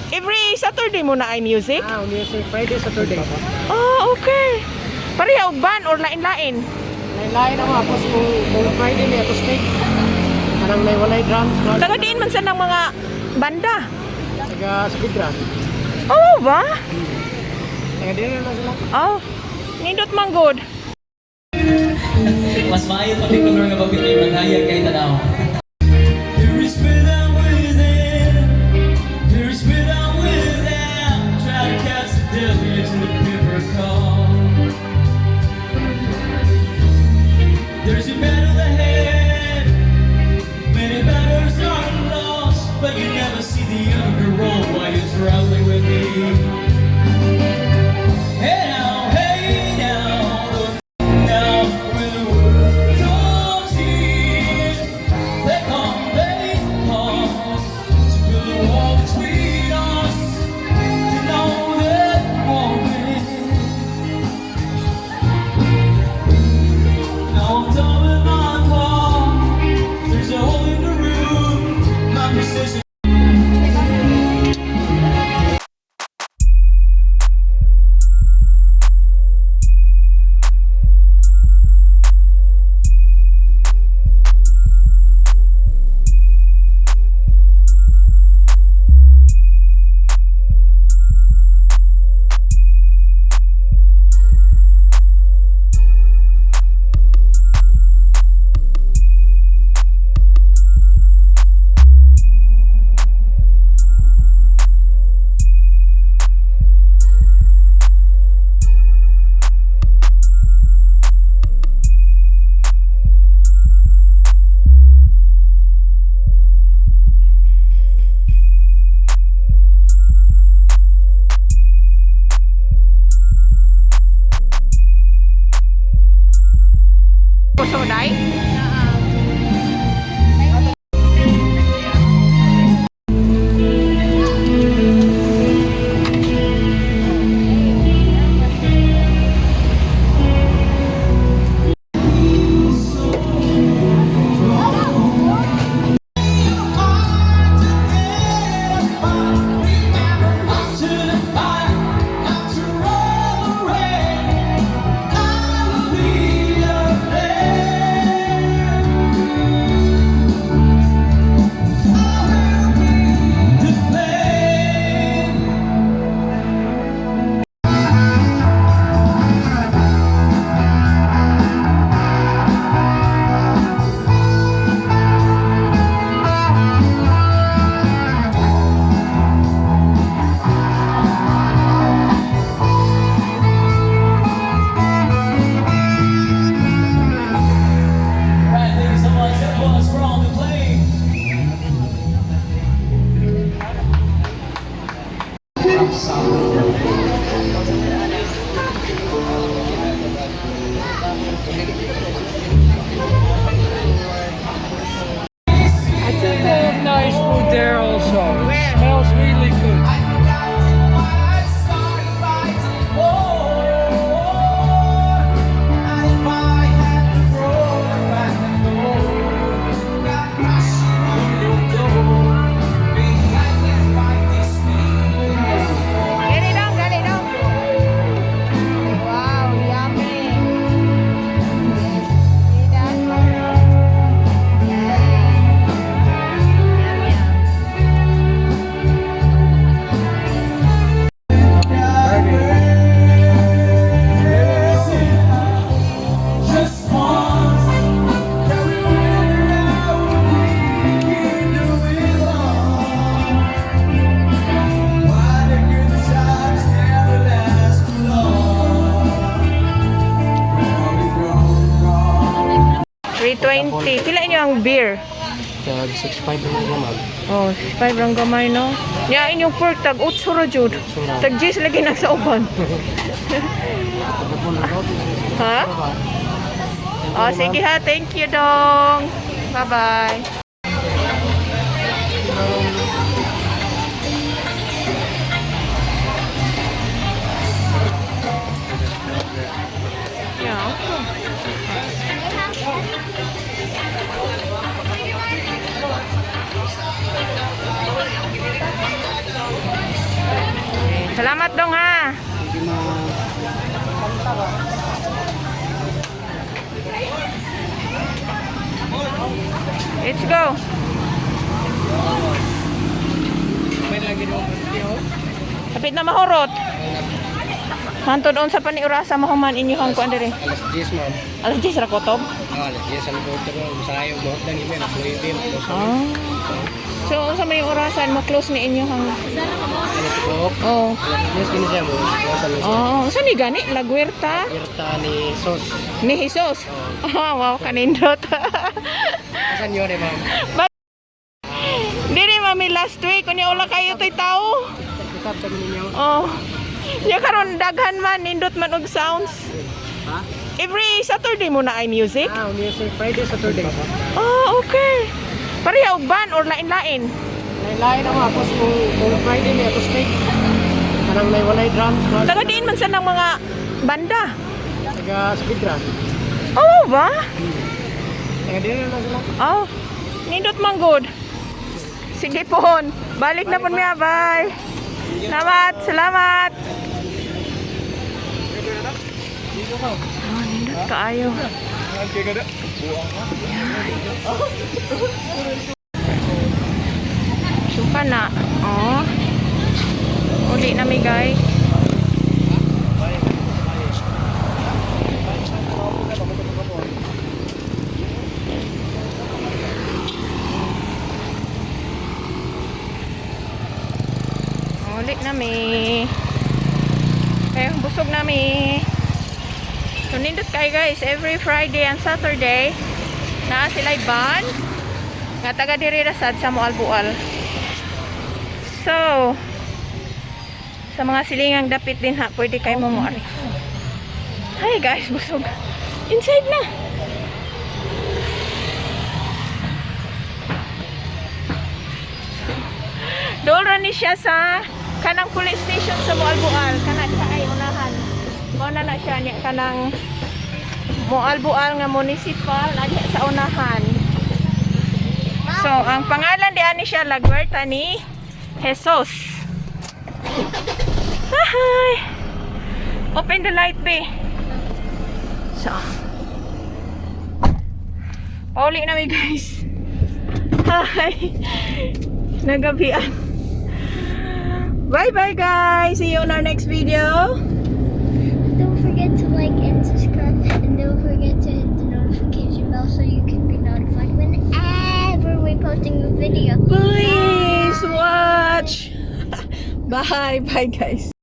Every Saturday mo naay music? Ah, music Friday, Saturday. Oh, okay. Pareha og band or lain-lain? Lain-lain ako, tapos kung Friday may acoustic. Kanang may walay drums. Taga diin man sa ng mga banda. Taga sa Bidra. Oh, ba? Taga din na sila. Oh, nindot man good. Mas maayo particular nga bakit kay manghayag kay tanaw. There is without within, there is without without. Try to catch the devil into the paper car. There's a battle ahead, many battles are lost, but you never see the underworld while you're traveling with me. Hey now, now when the world comes in, they come to build a wall between us. To know that won't win. Now I'm done with my car. There's a hole in the roof. My precision. Puso day? To the fire, after all the rain, I will be up there. I will be the flame. Right, thank you so much. That was from the plane. I think they have nice food there also. Where? Smells really good. Gali dong, gali dong. Wow, yummy. See that? Yeah. Yum, yum. Just once, why the good times never last for long? Where we go wrong? 320. Pila inyo ang beer? Tag 6.5 na naman. Oh, 5 rang gamay, no? Ya, inyong pork, tag 8 ra jud. Tag 10 lagi nang sa uban. Ha? Oh, sige ha. Thank you, dong. Bye-bye. Yeah, okay. Salamat dong ha. Hindi ma. Let's go. May lagi mo. Kapit na mahurot. Hantod unsa pa ni orasa mahuman inyong kuan diri? Alas 10, ma'am. Alas 10 ra kutob. Ah, alas 10 ang order mo. Masayo mo. Dan email alas 9. Alas Ah. So unsa may orasan mo-close ni inyong Alas 5. Oh. Alas 10 kini siya mo. Close ang Oh, unsa ni gani Laguerta Irta ni Sos. ni Jesus. Oh, wow, kanindot. Asan yun eh, ma'am? Dili mami last week unya wala kayo toy tao. Usap sa ninyo. Oh. Nya karon daghan man nindot man og sounds. Ha? Every Saturday mo na ay music? Ah, music Friday, Saturday. Oh, okay. Pareha og band or lain-lain? Lain-lain ako apos kung Friday may acoustic. Kanang may walay drums. Taga diin man sa ng mga banda. Taga Speedra. Oh, ba? Taga dito na sila. Oh, nindot man good. Sige pohon. Balik na pon miya, bye. Salamat, salamat. Oh, nindot kaayo. Suka na. Oh. Uli na mi, guys. Uli na mi. Kaya busog na mi. So nindot kayo guys, every Friday and Saturday naa sila ban nga taga diri ra sad sa Moalboal. So sa mga silingang dapit din ha, pwede kayo moari. Hi guys, busog. Inside na. Dool ra ni siya sa kanang police station sa Moalboal, kana siya ay unahan. Mao na na siya niya kanang Moalboal nga municipal lagi sa unahan. So, ang pangalan di ani siya Laguerta ni Jesus. Hi. Open the light, be. So, pauli na mi, guys. Hi. Nagabian. Bye-bye, guys. See you on our next video. Don't forget to like and subscribe, and don't forget to hit the notification bell so you can be notified whenever we post a new video. Please watch. Bye. Bye, guys.